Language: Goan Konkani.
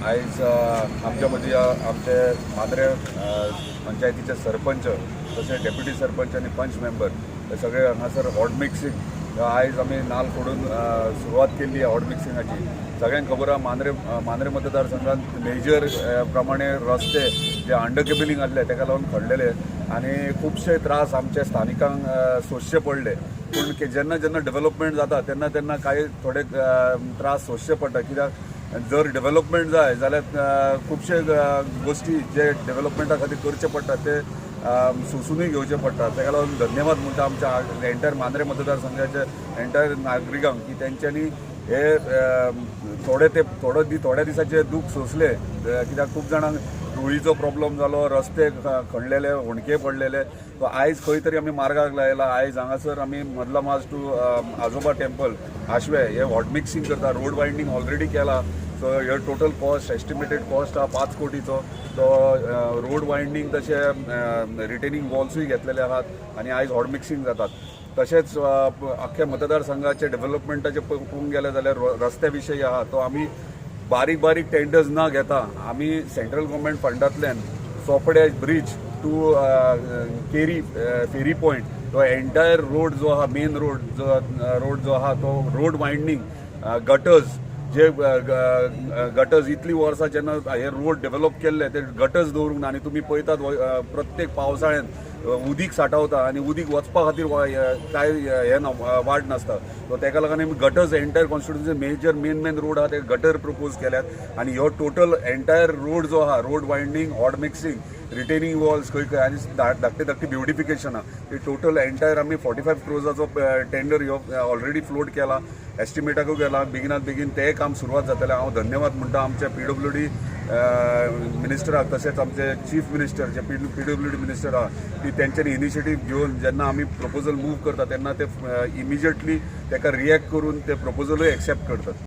आयज आमच्या मदीं आमचे मांद्रे पंचायतीचे सरपंच तशें डेप्युटी सरपंच आनी पंच मेंबर हे सगळे हांगासर हॉट मिक्सिंग आयज आमी नाल फोडून सुरवात केल्ली हॉट मिक्सिंगाची. सगळ्यांक खबर आहा, मांद्रे मांद्रे मतदारसंघात मेजर प्रमाणे रस्ते जे अंडर केबलिंग आसले तेका लागून खणलेले आनी खुबशे त्रास आमच्या स्थानिकांक सोंसचे पडले. पूण जेन्ना जेन्ना डेव्हलपमेंट जाता तेन्ना तेन्ना कांय थोडे त्रास सोंसचे पडटा, कित्याक जर डेव्हलपमेंट जाय जाल्यार खुबशे गोश्टी जे डेव्हलपमेंटा खातीर करचे पडटा ते सोंसुनूय घेवचे पडटा. ताका लागून धन्यवाद म्हणटा आमच्या एंटायर मांद्रे मतदारसंघाच्या एंटायर नागरिकांक की तेंच्यांनी हे थोडे ते थोडो थोड्या दिसाचे दूख सोंसले, कित्याक खूब जाणांक धुळीचो प्रॉब्लम जालो, रस्ते खणलेले, होणके पडलेले. सो आयज खंय तरी आमी मार्गाक लायला. आयज हांगासर आमी मदला माज टू आजोबा टेम्पल आशवे हे हॉट मिक्सिंग करता. रोड वायंडींग ऑलरेडी केला. सो हे टोटल कॉस्ट एस्टिमेटेड कॉस्ट आहा 5 कोटीचो. तो रोड वायंडींग तशें रिटेनिंग वॉल्सूय घेतलेले आहात आनी आयज हॉट मिक्सिंग जातात. तशेंच अख्ख्या मतदारसंघाचे डेव्हलपमेंटाचे पळोवंक गेले जाल्यार रस्त्या विशयी आहा तो आमी बारीक बारीक टेंडर्स न घेता आमी सेंट्रल गव्हर्मेंट फंडांतल्यान Chopde bridge to Keri ferry point तो एंटायर रोड जो आहा, मेन रोड जो आहा तो रोड वायंडींग, गटर्स जे गटर्स इतली वर्सां जेन्ना हे रोड डेव्हलप केल्ले ते गटर्स दवरूंक ना आनी तुमी पळयतात प्रत्येक पावसाळ्यान उदीक साठावता आनी उदीक वचपा खातीर कांय हें ना, वाट नासता. सो तेका लागून आमी gutters entire constituency major main main road आहा ते गटर प्रपोज केल्यात आनी ह्यो टोटल एंटायर रोड जो आहा, road winding, hot mixing, retaining walls खंय खंय आनी धाकटे धाकटे ब्युटिफिकेशन आहा, ती टोटल एंटायर आमी 45 क्रोजाचो टेंडर ह्यो ऑलरेडी फ्लोट केला, एस्टिमेटाकूय गेला. बेगिनात बेगीन तें काम सुरवात जातलें. हांव धन्यवाद म्हणटा आमच्या PWD मिनिस्टराक तशेंच आमचे चीफ मिनिस्टर जे पीडब्ल्यूडी मिनिस्टर आहा ती तेंच्यांनी इनिशिएटीव घेवन जेन्ना आमी प्रपोजल मूव करता तेन्ना ते इमिजिएटली ताका रिएक्ट करून ते प्रपोजलूय एक्सेप्ट करतात.